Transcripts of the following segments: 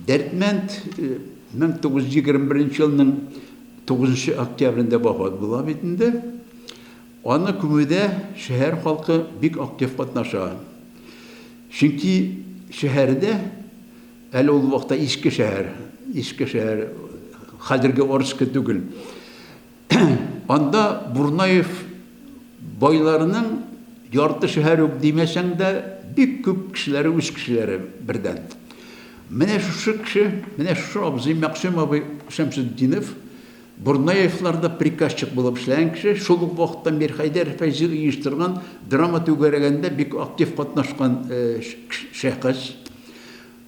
Дәрдмәнд 1921 елның 9 октябрендә вафат була бит инде. Аны күмүдә шәһәр халкы бик актив катнаша. Чөнки шәһәрдә әле ул вакытта иске шәһәр, иске шәһәр, хәзерге Орск түгел. Анда Бурнаев байларының ярты шәһәр үк димәсәң дә, бик күп кешеләре үз кешеләре бердән. Менә шушы кеше, менә шушы абзый Мәкъсүм абый Шәмсетдинов Бурнаевларда приказчик булып эшләгән кеше, шул ук вакытта Мирхәйдәр Фәйзи оештырган драма түгәрәгендә бик актив катнашкан шәхес.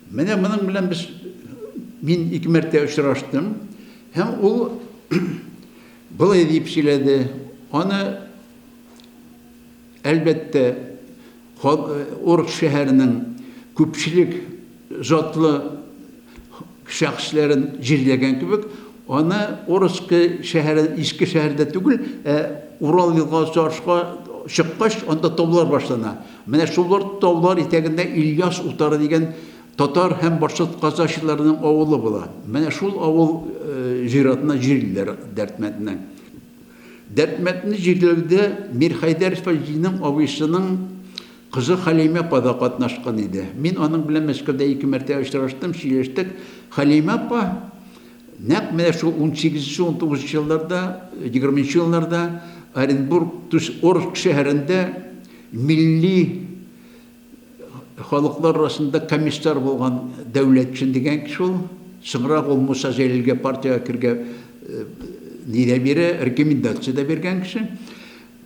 Менә моның белән без мин ике мәртә очраштым. Һәм ул болай дип сөйләде. Аны әлбәттә Орск шәһәренең күпчелек затлы шәхесләрен җирләгән кебек, аны Орск шәһәре иске шәһәрдә түгел, ә Урал елгасы ашка чыккач, анда таулар башлана. Менә шулар таулар итәгендә Ильяс утары дигән татар һәм башкорт казачыларының авылы була. Менә шул авыл зиратына җирлиләр Дәрдмәндне. Дәрдмәндне җирләүдә Мирхәйдәр Фәйзинең абыйсының кызы Хәлимә апа да катнашкан иде. Мин аның белән Мәскәүдә ике мәртәбә очраштым, сөйләштек. Хәлимә апа нәкъ менә шул унсигезенче-унтугызынчы елларда, егерменче елларда Оренбург, то есть Орск шәһәрендә милли халыклар арасында комиссар булган Дәүләтшин дигән кеше ул. Соңрак ул Муса Җәлилгә партиягә керергә ни дә бирә, рекомендация дә биргән кеше.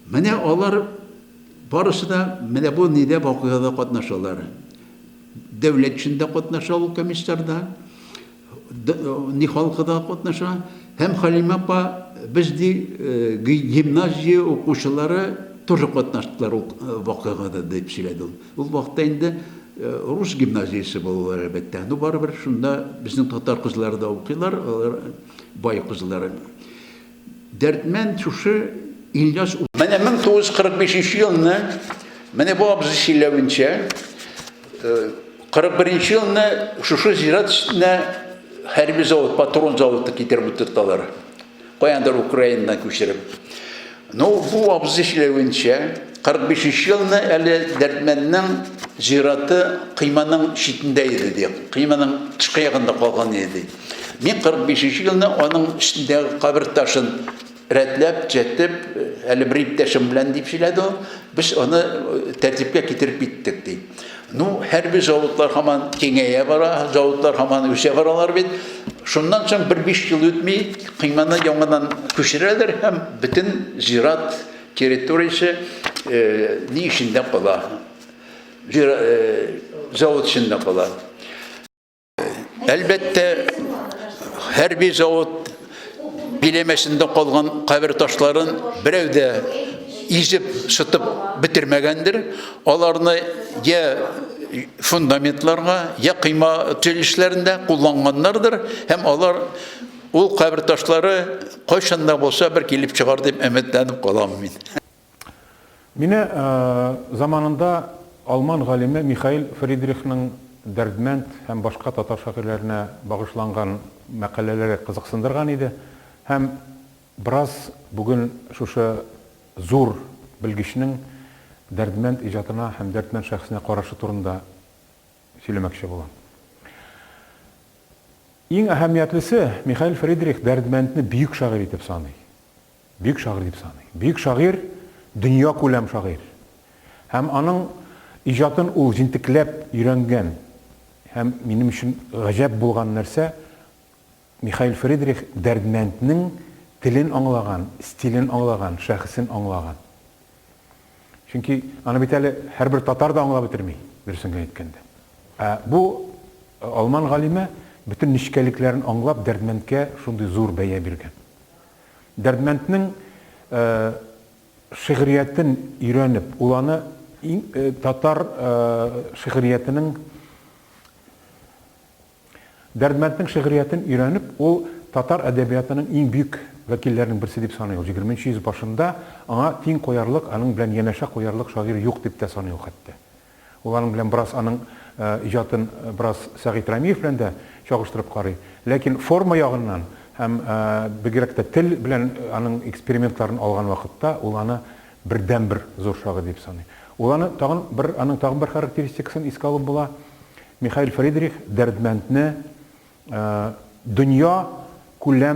Менә алар барысы да менә бу нидә вакыйгада катнашалар. Дәүләтшин дә катнаша ул комиссарда. Ни халкы да катнаша. Һәм Хәлимә апа без ди гимназия укучылары тоже катнаштылар ул вакыйгада дип сөйләде ул. Ул вакытта инде рус гимназиясе булалар әлбәттә. Ну барыбер шунда безнең татар кызлары да укыйлар, алар бай кызлары. Дәрдмәнд шушы Ильяс Менә 1945 елны менә бу абзый сөйләвенчә, 41 нче елны шушы зират өстенә хәрби завод, патрон заводы китереп утырталар. Каяндыр Украинадан күчереп. Ну, бу абзый сөйләвенчә, 45 нче елны әле Дәрдмәннең зираты койманың читендә иде, ди. Койманың тышкы ягында калган иде, ди. Мин 45 нче елны аның өстендәге кабер ташын рәтләп, төзәтеп, әле бер иптәшем белән дип сөйләде ул, без аны тәртипкә китереп киттек, ди. Ну, хәрби заводлар һаман киңәя бара, заводлар һаман үсә баралар бит. Шуннан соң бер 5 ел үтми, койманы яңадан күчерәләр һәм бөтен зират территориясе ни эчендә кала? Завод эчендә кала. Әлбәттә, хәрби завод биләмәсендә калган кабер ташларын берәү дә изеп, сытып бетермәгәндер. Аларны я фундаментларга, я койма төзелешләрендә кулланганнардыр һәм алар ул кабер ташлары кайчан да булса бер килеп чыгар дип өметләнеп калам мин. Мине заманында алман галиме Михаил Фридрихның Дәрдмәнд һәм башка татар шагыйрьләренә багышланган мәкаләләре кызыксындырган иде һәм бераз бүген шушы зур белгечнең Дәрдмәнд иҗатына һәм Дәрдмәнд шәхесенә карашы турында сөйләмәкче булам. Иң әһәмиятлесе, Михаил Фридрих Дәрдмәндне бөек шагыйрь итеп саный. Бөек шагыйрь дип саный. Бөек шагыйрь, дөньякүләм шагыйрь. Һәм аның иҗатын ул җентекләп өйрәнгән. Һәм минем өчен гаҗәп булган нәрсә, Михаил Фридрих Дәрдмәнднең телен аңлаган, стилен аңлаган, шәхесен аңлаган. Чөнки аны бит әле һәрбер татар да аңлап бетерми, дөресен генә әйткәндә. Ә бу алман галиме бөтен нечкәлекләрен аңлап Дәрдмәндкә шундый зур бәя биргән. Дәрдмәнднең шигъриятен өйрәнеп, ул аны татар шигъриятенең Дәрдмәнднең шигъриятен өйрәнеп, ул татар әдәбиятының иң бөек вәкилләренең берсе дип саный ул. Егерменче йөз башында аңа тиң куярлык, аның белән янәшә куярлык шагыйрь юк дип тә саный ул хәтта. Ул аның белән бераз аның иҗатын бераз Сәгыйть Рәмиев белән дә чагыштырып карый. Ләкин форма ягыннан һәм бигрәк тә тел белән аның экспериментларын алган вакытта ул аны бердәнбер зур шагыйрь дип саный. Ул аны тагын бер, аның тагын бер характеристикасын искә алып була. Михаил Фридрих Дәрдмәндне дөнья күләм.